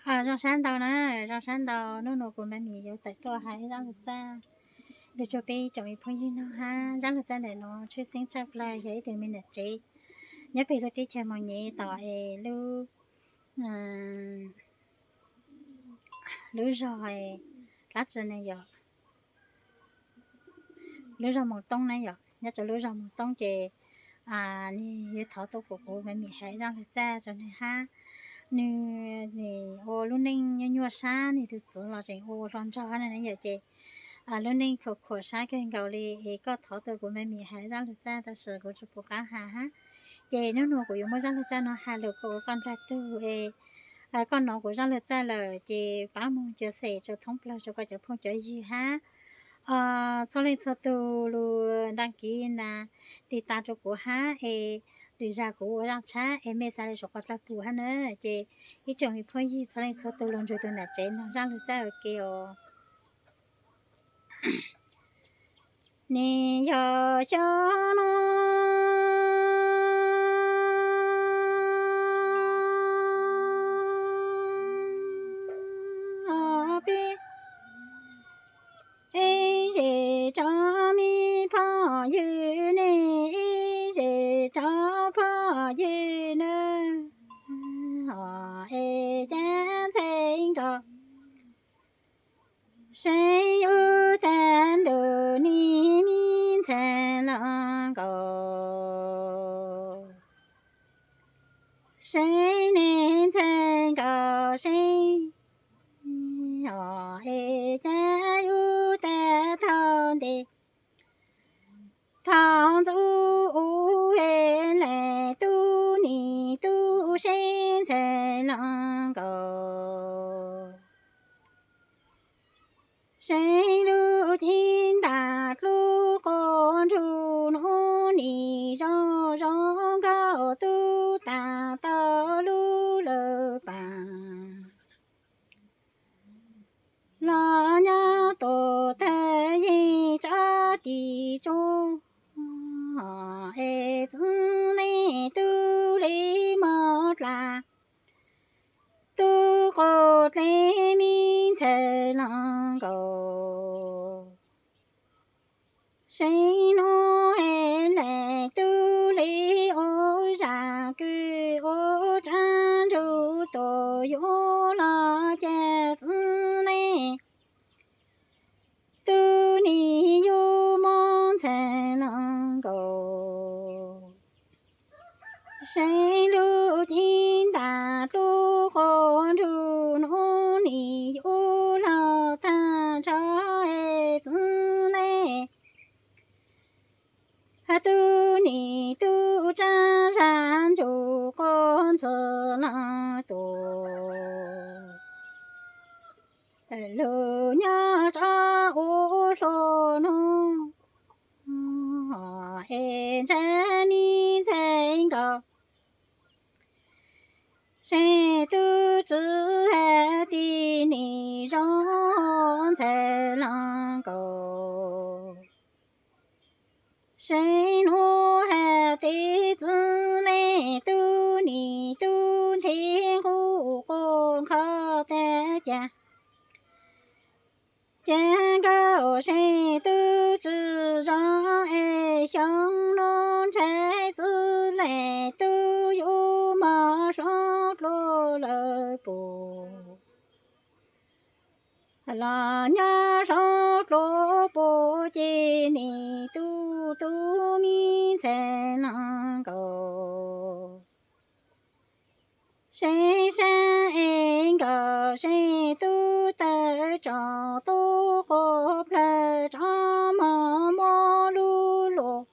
Zoo sab ntau na, zoo sab ntau. Hnub no kuv Maiv Mim yuav tawm tuaj hais ib zaj lug txaj rau peb tsoom phooj ywg mloog hab. Zaj lug txaj ntawm no tshwj xeeb tshaj plawg yog ib tug me nam tsev nyob peg lub teb chaws Moos Nyem tom es lub, lub zog dlaab tsi ne yom, lub zog Moos Toob na yom. Nyob rau lub zog Moos Toob ces nwg yuav thov tuaj kuas kuv Maiv Mim hais zaj lug txaj rau nwg hab. Nwg, nwg ua lub neej nyuaj nyuaj sab, nwg tug txiv los tseem ua hluas nraug hab na yom, ces lub neej khuam khuam sab kawg nkaus li es koj thov tuaj kuv Maiv Mim hais zaj lug txaj tab sis kuv tsi pum qab has hab. Ces hnub no kuv yuav muab zaj lug txaj no has lug rau koj nrag tug es koj nov kuv zaj lug txaj lawm ces pab moog chia sẻ rau thoob plawg rau koj cov phooj cov ywg hab. Txhua leej txhua tug lug đăng ký na, tiv tas rau kuv hab es lwm zag kuv ua zaj tshab es mej xav le saum qhov dlawg pum hab na. Ces ib tsoom phooj ywg txhua leej txhua tug lug nrug tug nam tsev mloog zaj lug txaj ua ke os. Nwg yog xyoo no peb ib zes rov me phooj ywg ne, ib zes rov phooj ywg na, es cab ntxhais nkaus seeb yub tag ntuj ne, me ntxhais los nkaus seeb ne, ntxhais nkaus seeb, es cab yub tag thaum ntev thaum ntxub ub es lais tub nim tub seeb ntxhais los nkaus seeb lub ceeb ntam dlub quas nrug nub nim zoo zoo nkauj tub tas tau lub lawv paam los nyob tus tawg yeej tsab tis tsuj es txwv leej tub le mog dlav tub quas dleb me ntxhais los nkaus seeb nub es lais tub le ua zam kws ua rab nrug tus yuav los cas txwv leej tub nim yub mob ntxhais los nkaus seeb lub ceeb ntam dlub quas nrug nub nim yub laug tag nrho es txwv leej tub nim tub rab zag nrug quas ntxhais los tus lug nyob rov ua hluas nub es ntshaw me ntxhais nkaus seeb tub tsi has tis nim zoo ntxhais los nkaus seeb nub has tis txwv leej tub nim tub nthe nqus quas nkho tas cas cas nkauj seeb tub tsi zoo es xyoo nub ntshai txwv leej tub yuav mog hlob dlua lawv pum los nyob hlob dlua pum ces nim tub tub me ntxhais los nkaus seeb sab es nkaus seeb tub tawm tso tub quas plawg rov mog muab lub luas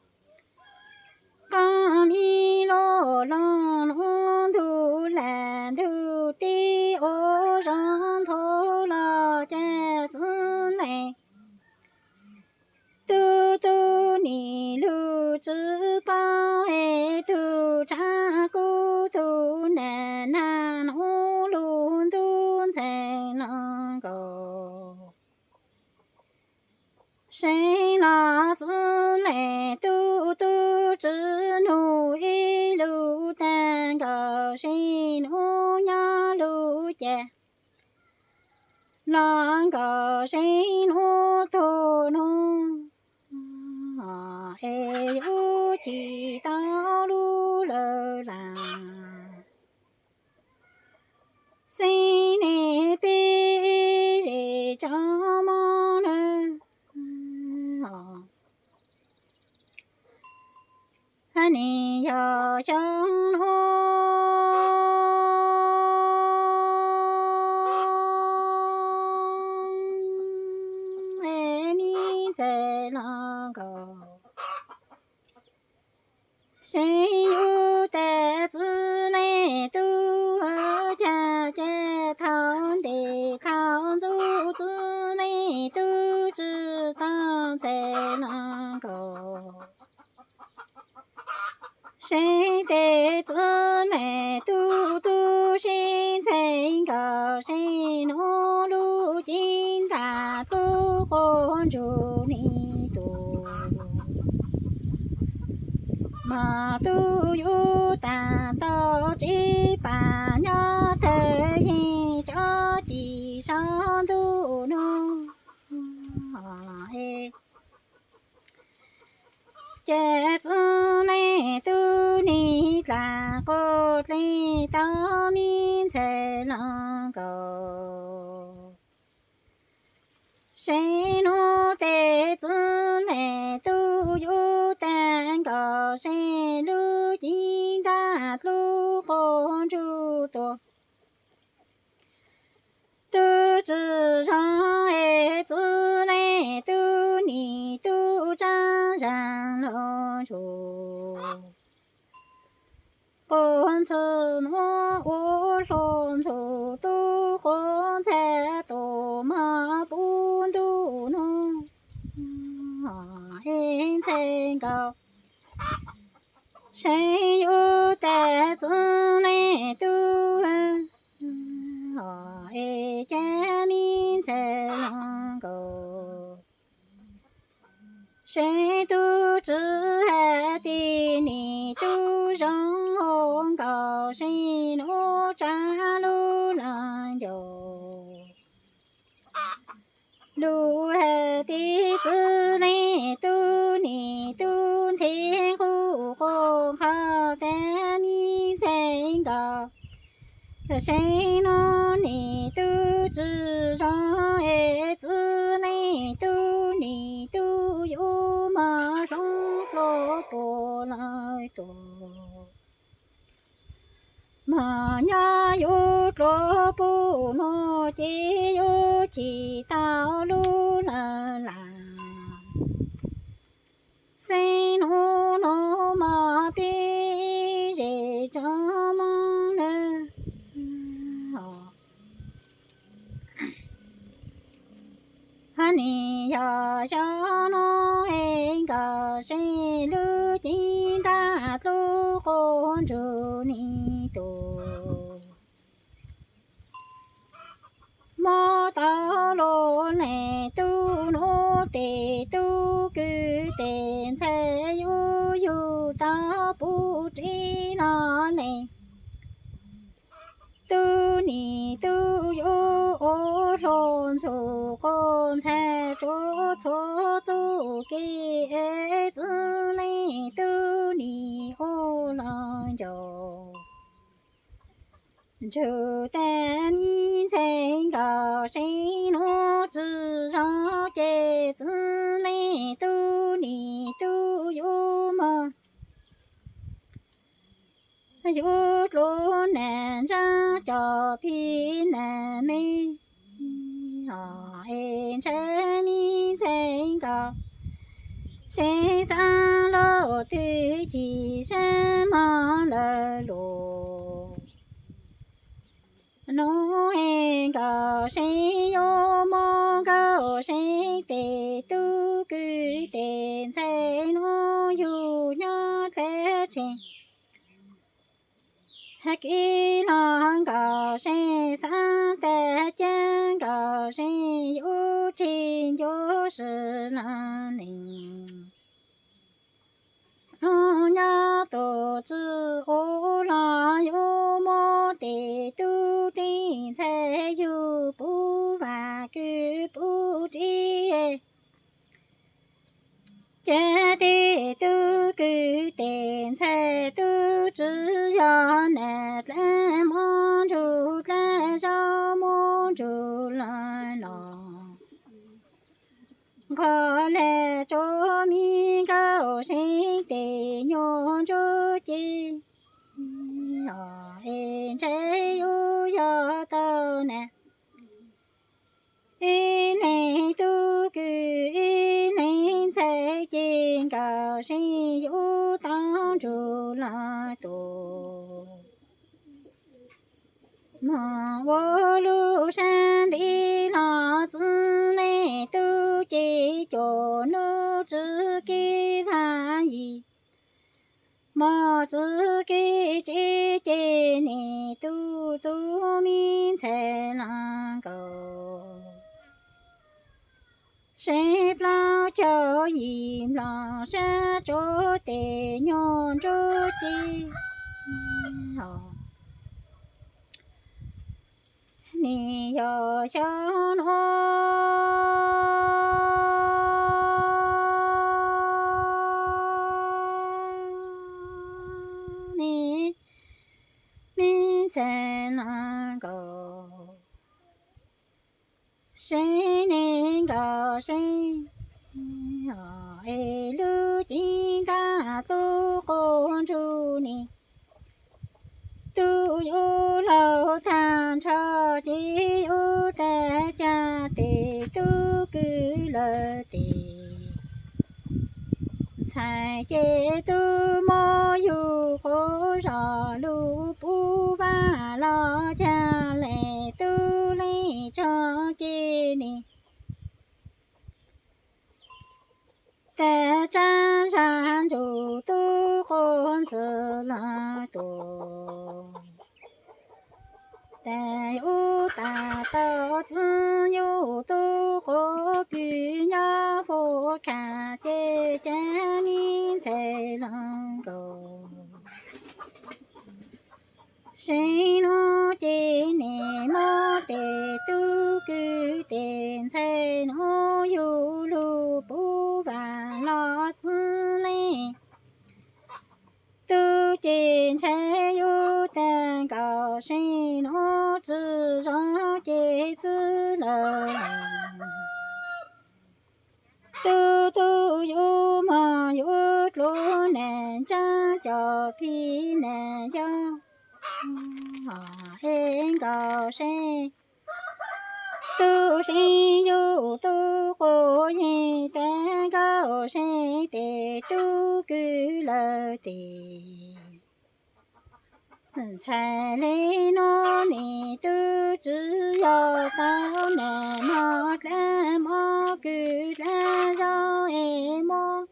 qoob me luas loog lub ntug lam ntug teb ua zoo nthuav los cas txwv leej tub tub nim lug tsi paub es tug tshav kub tug nam nag nub lug ntub ntxhais los nkaus seeb los txwv leej tub tub tsi nug ib lus tag nkaus seeb nub nyob lug cas los nkaus seev hnub tug nub, es yuav tsis tau lub lawm las. Xeeb nej peb zem tsoom Hmoob nawb, nim yog xyoo no es me ntxhais los nkaus, seev yus tes txwv nej tub, cas ces thaum ntev thaum ntxub txwv nej tub tsis tau ntxhais los nkaus. Seev tes txwv nej tub, tub seev ntxhais nkaus, seev hnub lub ceeb ntaj dlub quas ntsug nim tus, mas tub yuav tas tau tsev pas nyob thawj yeej tsob tim saum ntuj no. Ces txwv nej tub nim dlaag quas dleeg tau me ntxhais los nkaus. Seev hnub tes txwv nej tub yuav tas nkaus, seev lub ceeb ntaj dlub quas ntsug tuaj. Tub tsis zoo es txwv nej tub nim tub tsaab zaag lug ntsug, quas ntxhw muab ua hluas ntsug tub quas ntxhais tus mog puv ntuj nub. Es ntxhais nkaus, seev yuav tas txwv nej tub, es cas me ntxhais los nkaus. Seev tub tsis has tes nim tub zoo ua nkaus, seev nuav tsaab lub lug ncaus. Lug has tes txwv nej tub nim tub nthe nquj quas qhov tas me ntxhais nkaus. Seev nuav nim tub tsis zoo es txwv nej tub nim tub yuav mog hloov dlua puj lawm tuaj. Mog nyob yuav dlua puj nuav ces yuav tsis tau lub lawm las. Xeev nuav nuav mog peb zej tsoom Moob nawb. Hab nim yog xyoo nuav es nkaus seev lub ceeb ntaj dlub quas ntsug nim tus. Mob tau lug leej tub nuav tes tub kwv tes ntxhais yuav yug tau puv rib los leej. Tub nim tub yuav ua hluas ntsug quas ntxhais tsuav txhua txuj kev es txwv leej tub nim ua lug ncaus. Ntsug tas me ntxhais nkaus seev nuav tsis zoo ces txwv leej tub nim tub yuav mog. Yuav dlua nam ntsab cov phim nam me, es ntshaw me ntxhais nkaus seev xaav lug twg chim sab mog lawm lug. Nuav es nkaus seev yuav mob nkaus seev tes tub kwv tes ntxhais nuav yug nyob dleb tsev. Hab kev lug nkaus seev xaav tas caag nkaus seev yuav tsis ncuav sis lug neeg. Nuav nyob tug tsi ua lug yuav mob tes tub tij ntxhais yug puv vaam tes ntxhais tub tsi yog nam dlaab muab nrug dlaab zaub muab nrug lug los nqho lag tsuab mi nkauj seeb tes nyuas ntsuab ci es ntshai yus yog tau nam ib leeg tub kws ib leeg ntxhais ces nkauj seeb yus tau nrug lug tus moog ua lub sab nti los txwv leej tub ces cov nub tsi kev vaaj yim mog tsi kev tsev ces nim tub tub mi ntxhais lug nkaus seeb plaub caug yim nploos sab tsuab tes nyuas ntsuab ci nim yog xyoo nuav nim me ntxhais lug nkaus seeb nim nkaus seeb es lub ceeb ntag tub quas nrug nim tub yus laug tag nrho ces yus tag cag tes tub kws lawm tes ntxhais ces tub muab yug quas zog lug puv vaaj los cag leej tub leej tso ces nim tag tsaab zag nrug tub quas ntxhais lug tus tas yus tas tau txwv yus tub quas kws nyob huv khaam ces cov me ntxhais lug nkaus seeb nuav ces nim muab tes tub kws tes ntxhais nuav yug lug puv vaaj los txwv leej tub ces ntshai yus tag nkaus seeb nuav tsi zoo ces txwv lawm tub tub yus moog yus dlua nam ntsaab cov phij nam yog es nkaus seeb tub seeb yus tub quas yeej tag nkaus seeb tes tub kws lawm tes ntxhais le nuav nim tub tsi yog tau nam mog dlaab muab kws dlaab zaub es muab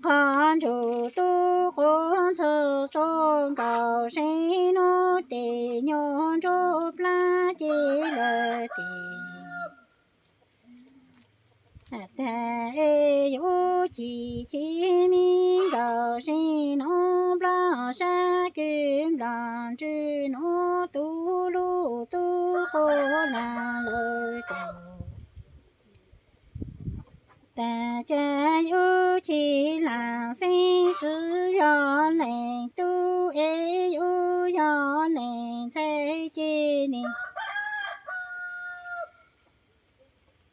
nqho nrug tub quas ntxhais tso nkaus seeb nuav tes nyuas ntsuab plaab ces lawm tes tag es yus chim chim me nkaus seeb nuav nplog sab kws nplog ntswg nuav tub lug tub quas laag lawm tes tag ces yus chim laam xeeb tsi yog leej tub es yus yog leej ntxhais ces nim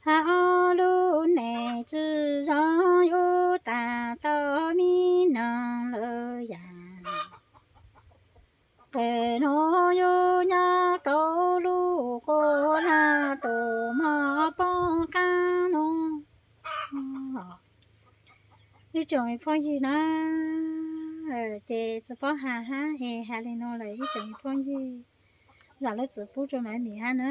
hab ob lub neej tsi zoo yus tas tau me noog lawm yam qhov nuav yus nyob kaum lub quas laag tus mog poob qaab nuav. Ib tsoom phooj ywg na, ces tsi paub has hab es has le nuav lawm ib tsoom phooj ywg, zam lub txim pub rua Maiv Mim hab na.